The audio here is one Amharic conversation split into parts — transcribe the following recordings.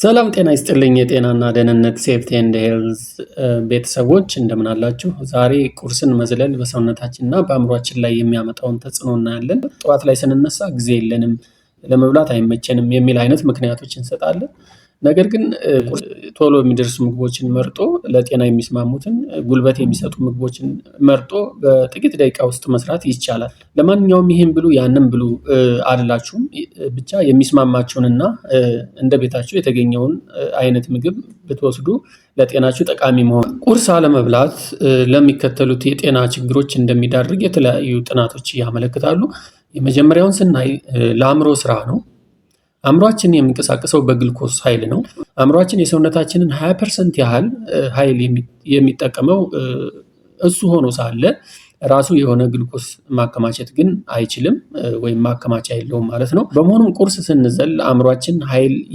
ሰላም ጤና ይስጥልኝ የጤናና ደህንነት safety and health ቤተሰቦች፣ እንደምን አላችሁ? ዛሬ ቁርስን መዝለል በሰውነታችን እና በአእምሯችን ላይ የሚያመጣውን ተጽዕኖ እናያለን። ጠዋት ላይ ስንነሳ ጊዜ የለንም፣ ለመብላት አይመቸንም የሚል አይነት ምክንያቶች እንሰጣለን። ነገር ግን ቶሎ የሚደርሱ ምግቦችን መርጦ፣ ለጤና የሚስማሙትን፣ ጉልበት የሚሰጡ ምግቦችን መርጦ በጥቂት ደቂቃ ውስጥ መስራት ይቻላል። ለማንኛውም ይህን ብሉ ያንን ብሉ አልላችሁም። ብቻ የሚስማማችሁንና እንደ ቤታችሁ የተገኘውን አይነት ምግብ ብትወስዱ ለጤናችሁ ጠቃሚ መሆን። ቁርስ አለመብላት ለሚከተሉት የጤና ችግሮች እንደሚዳርግ የተለያዩ ጥናቶች ያመለክታሉ። የመጀመሪያውን ስናይ ለአእምሮ ስራ ነው። አእምሯችን የሚንቀሳቀሰው በግልኮስ ኃይል ነው። አእምሯችን የሰውነታችንን 20% ያህል ኃይል የሚጠቀመው እሱ ሆኖ ሳለ ራሱ የሆነ ግሉኮስ ማከማቸት ግን አይችልም ወይም ማከማቻ የለውም ማለት ነው። በመሆኑም ቁርስ ስንዘል አእምሯችን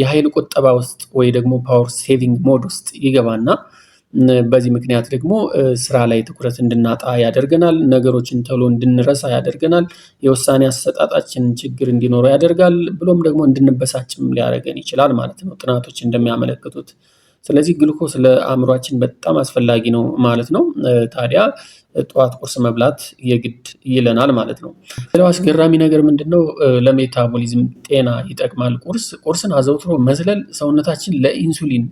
የኃይል ቁጠባ ውስጥ ወይ ደግሞ power saving mode ውስጥ ይገባና በዚህ ምክንያት ደግሞ ስራ ላይ ትኩረት እንድናጣ ያደርገናል። ነገሮችን ቶሎ እንድንረሳ ያደርገናል። የውሳኔ አሰጣጣችን ችግር እንዲኖረው ያደርጋል። ብሎም ደግሞ እንድንበሳጭም ሊያደርገን ይችላል ማለት ነው፣ ጥናቶች እንደሚያመለክቱት። ስለዚህ ግሉኮስ ለአእምሯችን በጣም አስፈላጊ ነው ማለት ነው። ታዲያ ጠዋት ቁርስ መብላት የግድ ይለናል ማለት ነው። ሌላው አስገራሚ ነገር ምንድነው? ለ metabolism ጤና ይጠቅማል ቁርስ። ቁርስን አዘውትሮ መዝለል ሰውነታችን ለኢንሱሊን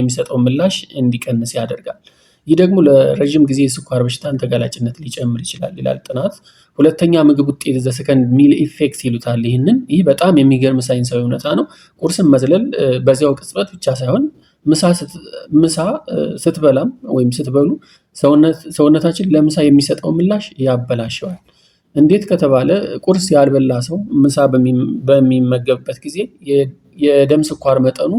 የሚሰጠው ምላሽ እንዲቀንስ ያደርጋል። ይህ ደግሞ ለረዥም ጊዜ የስኳር በሽታን ተጋላጭነት ሊጨምር ይችላል ይላል ጥናት። ሁለተኛ ምግብ ውጤት፣ the second meal effect ይሉታል ይህንን። ይህ በጣም የሚገርም ሳይንሳዊ እውነታ ነው። ቁርስን መዝለል በዚያው ቅጽበት ብቻ ሳይሆን ምሳ ስትበላም ወይም ስትበሉ ሰውነታችን ለምሳ የሚሰጠው ምላሽ ያበላሸዋል። እንዴት ከተባለ ቁርስ ያልበላ ሰው ምሳ በሚመገብበት ጊዜ የደም ስኳር መጠኑ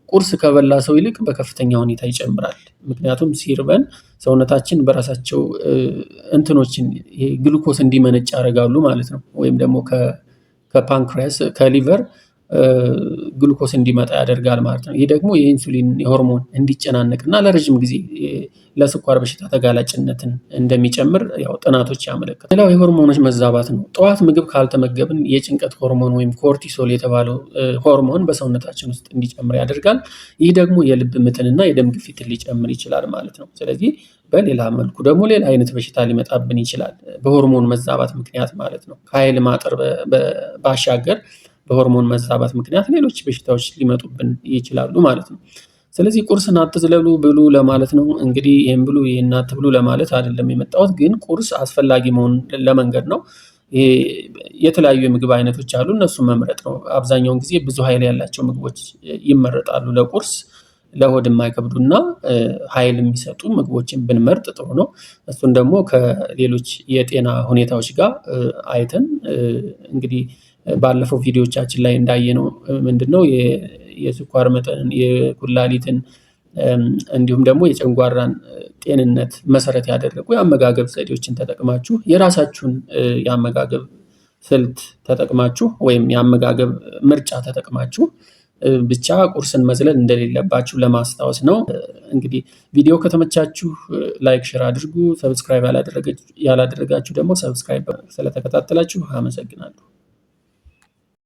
ቁርስ ከበላ ሰው ይልቅ በከፍተኛ ሁኔታ ይጨምራል። ምክንያቱም ሲርበን ሰውነታችን በራሳቸው እንትኖችን ግሉኮስ እንዲመነጭ ያደርጋሉ ማለት ነው። ወይም ደግሞ ከ pancreas፣ ከ liver ግሉኮስ እንዲመጣ ያደርጋል ማለት ነው። ይህ ደግሞ የኢንሱሊን ሆርሞን እንዲጨናነቅ እና ለረዥም ጊዜ ለስኳር በሽታ ተጋላጭነትን እንደሚጨምር ያው ጥናቶች ያመለክታል። ሌላው የሆርሞኖች መዛባት ነው። ጠዋት ምግብ ካልተመገብን የጭንቀት ሆርሞን ወይም cortisol የተባለው ሆርሞን በሰውነታችን ውስጥ እንዲጨምር ያደርጋል። ይህ ደግሞ የልብ ምትንና የደም ግፊትን ሊጨምር ይችላል ማለት ነው። ስለዚህ በሌላ መልኩ ደግሞ ሌላ አይነት በሽታ ሊመጣብን ይችላል፣ በሆርሞን መዛባት ምክንያት ማለት ነው። ከኃይል ማጠር ባሻገር በሆርሞን መዛባት ምክንያት ሌሎች በሽታዎች ሊመጡብን ይችላሉ ማለት ነው። ስለዚህ ቁርስን አትዝለሉ፣ ብሉ ለማለት ነው። እንግዲህ ይህን ብሉ ይህን አትብሉ ለማለት አይደለም የመጣሁት፣ ግን ቁርስ አስፈላጊ መሆኑን ለመንገር ነው። ይሄ የተለያዩ የምግብ አይነቶች አሉ፣ እነሱን መምረጥ ነው። አብዛኛውን ጊዜ ብዙ ኃይል ያላቸው ምግቦች ይመረጣሉ ለቁርስ። ለሆድ የማይከብዱና ኃይል የሚሰጡ ምግቦችን ብንመርጥ ጥሩ ነው። እሱን ደግሞ ከሌሎች የጤና ሁኔታዎች ጋር አይተን፣ እንግዲህ ባለፈው ቪዲዮቻችን ላይ እንዳየነው ምንድነው የስኳር መጠንን፣ የኩላሊትን እንዲሁም ደግሞ የጨንጓራን ጤንነት መሰረት ያደረጉ የአመጋገብ ዘዴዎችን ተጠቅማችሁ፣ የራሳችሁን የአመጋገብ ስልት ተጠቅማችሁ ወይም የአመጋገብ ምርጫ ተጠቅማችሁ ብቻ ቁርስን መዝለል እንደሌለባችሁ ለማስታወስ ነው። እንግዲህ ቪዲዮ ከተመቻችሁ like፣ share አድርጉ። Subscribe ያላደረጋችሁ ደግሞ subscribe። ስለተከታተላችሁ አመሰግናለሁ።